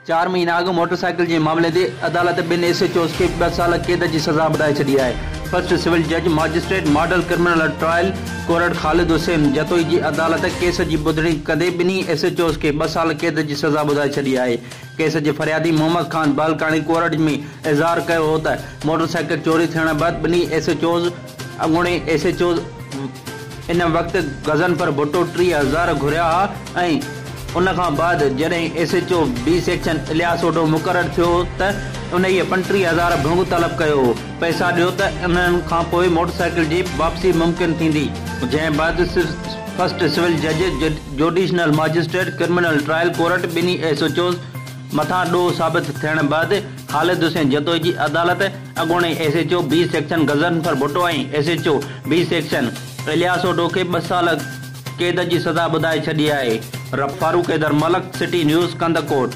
4 مهينا اڳ موٽرسائيڪل جي معاملي تي عدالت ٻن ايس ايڇ اوز کي 2 سال قيد جي سزا ٻڌائي ڇڏي آهي. فرسٽ سول جج magistrate model criminal trial court Khalid Hussain Jatoi جي عدالت ڪيس جي ٻڌڻي ڪندي ٻنهي ايس ايڇ اوز کي 2 سال قيد جي سزا ٻڌائي ڇڏي آهي. ڪيس جي فريادي محمد خان بهلڪاڻي ڪورٽ ۾ اظهار ڪيو هو ته موٽرسائيڪل چوري ٿيڻ بعد ٻنهي ايس ايڇ اوز اڳوڻي ايس ايڇ اوز ان وقت غضنفر ڀٽو 3000 گهريا ها ۽ ان کان بعد جڏهن S H O B section Ilyas Odho مقرر ٿيو ته انهيء 35000 ڀنگ طلب ڪيو هو، پئسا ڏيو ته انهن کان پوء موٽرسائيڪل جي واپسي ممڪن ٿيندي، جنهن بعد فرسٽ سول جج judicial magistrate criminal trial court ٻنهي ايس ايڇ اوز مٿان ڏوهه ثابت ٿيڻ بعد خالد حسين جتوئي جي عدالت اڳوڻي S H O B section Ghazanfar Bhutto ۽ S H O B section Ilyas Odho کي 2 سال قيد جي سزا ٻڌائي ڇڏي آهي. Farooq Haider Malik, city news, Kandhkot.